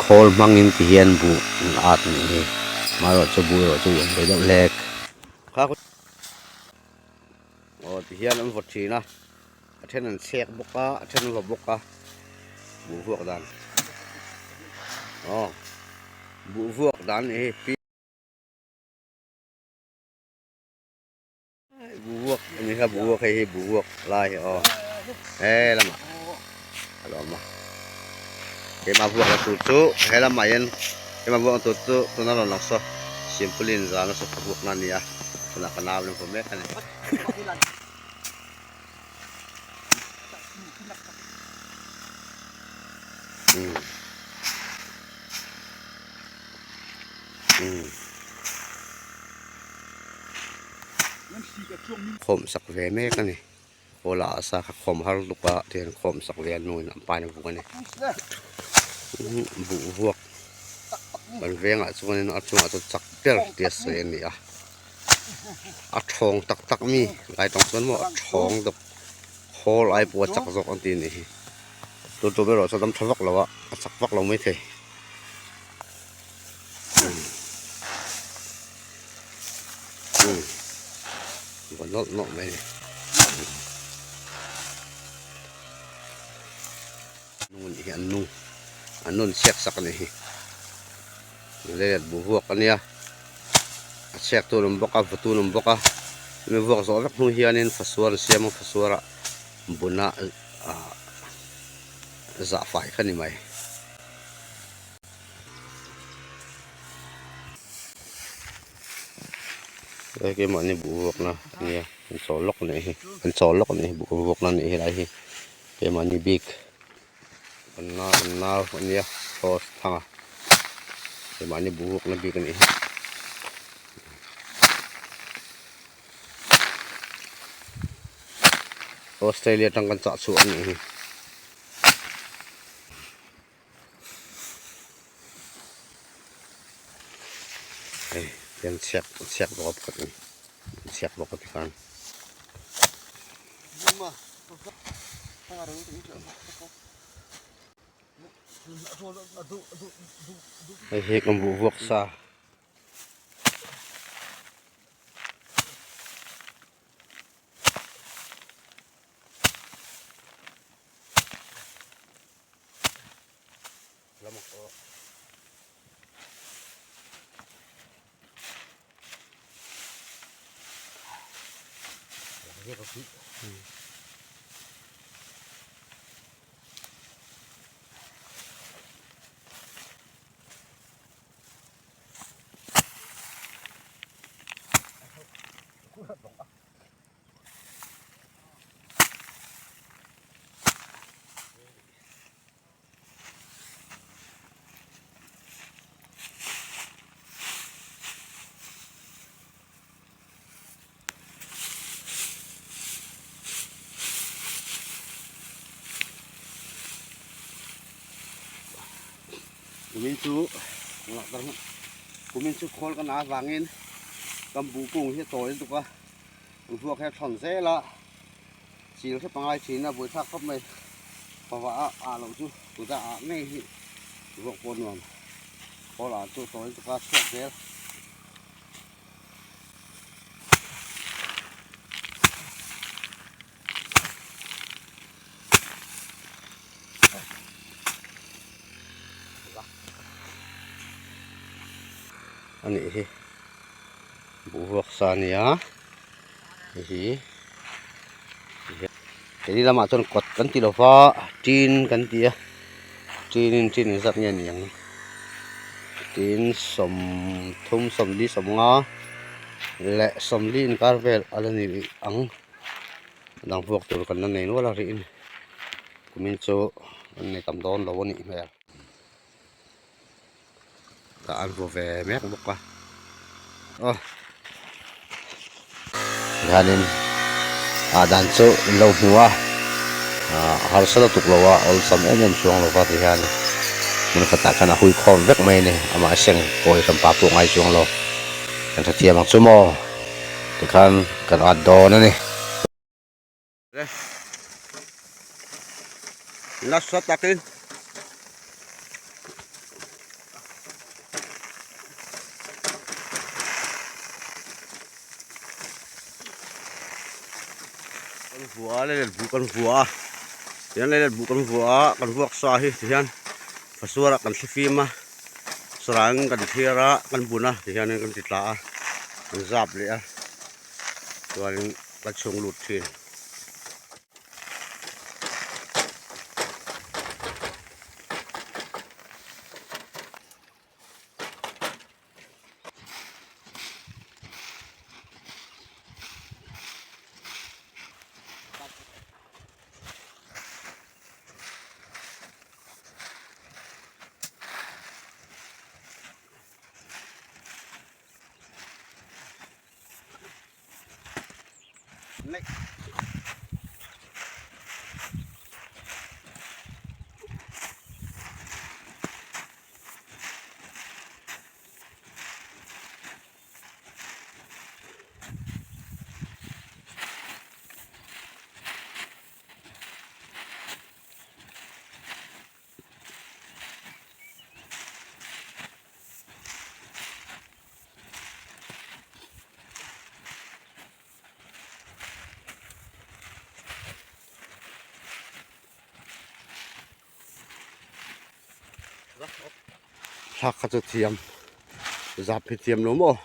Khawl hmangin ti hian buh an at nih hi. Amaherawhchu buh erawh chu an bei deuh hlek. Aw ti hian an vaw thin a, a then an chhek bawk a, a then an vaw bawk a, buh vuak dan. Aw buh vuak dan nih hi. Buh vuak ani kha buh vuak hei hi buh vuak lai hi aw he lamah a lo awm a keimah vuak la tur chu he lamah hian keimah vuak na tur chu tuna rawn lang saw simple in zana sofa vuak na ani a tunah ka nau in a hmu mek a ni. Khawm sak ve mek a ni kawla a sa kha khawm har lutuk a tihian khawm sak ve a hnuin an pain a vuk a ni buh vuak kan vengah chuanin a chungah chuan chak ber tia sawi a ni a a thawng tak tak mi lai tawng chuan maw a thawng deuh khawl ai pawh a chak zawk an ti a nih hi tun tum erawh chuan a dam tha vak lo a a chak vak lo maithei. Va nawlh nawlh mai a ni. Nung anih hi an nung an nun chhiak sak anih hi leilet buh vuak a nia a chhiak tu an awm bawk a vutu an awm bawk a hemi vuak zawh vek hnu hianin fasuar an siam a fasuarah buna ah zah fai kha ni mai. Hei keimahni buh vuakna a nia an chawl lawk anih hi an chawl lawk anih hi buh vuakna anih hi lai hi keimahni bik an nau an nau a nia cross thanga keimahni buh vuakna bik anih hi. Australia atang kan chah chhuah anih hi. Hei hian chhiak chhiak bawk a pakhat in chhiak bawk a tikhan. Hei hi kan buh vuak sa. Kumin chu kumin chu khawl ka na avangin kan buh kung hi a tawi lutuk a an vuak hi a thawn zel a chil hrep a ngai thin a buaithlak khawp mai pava a ah loh chu kut a ah ngei hi vuak pawh nuam khawl ah chu tawi lutuk a chhuak zel. A nih hi buh vuak sa a nia hei hi keini lamah chuan kawt kan ti lova tin kan ti a tin in tin engzat nge ni ang tin sawmthum sawmli sawmnga leh sawmli inkar vel a la ni ang. Dang vuak tur kan la nei nual a rihin kumin chu an nei tam dawn lo a nih hmel. Tah an vu ve mek bawk a aw hianin ah dan chu in lo hmu a ah harsa lutuk lo a awlsam em em chuang lo va ti hian hmun khatah khan a hui khawm vek mai a ni amah seng kawi hranpa pawh ngai chuang lo kan hrethiam ang chu maw. Tikhan kan at dawn a ni. Nasa takin. Kan vua a leilet buh kan vua a tihian leilet buh kan vua a kan vuak sa hi tihian fasuar ah kan thli fim a sarangin kan thliar a kan bun a tihianin kan ti tla a kan zap leh a chuanin kan chhung lut thin. Thlak kha chu thiam zap hi thiam lo maw.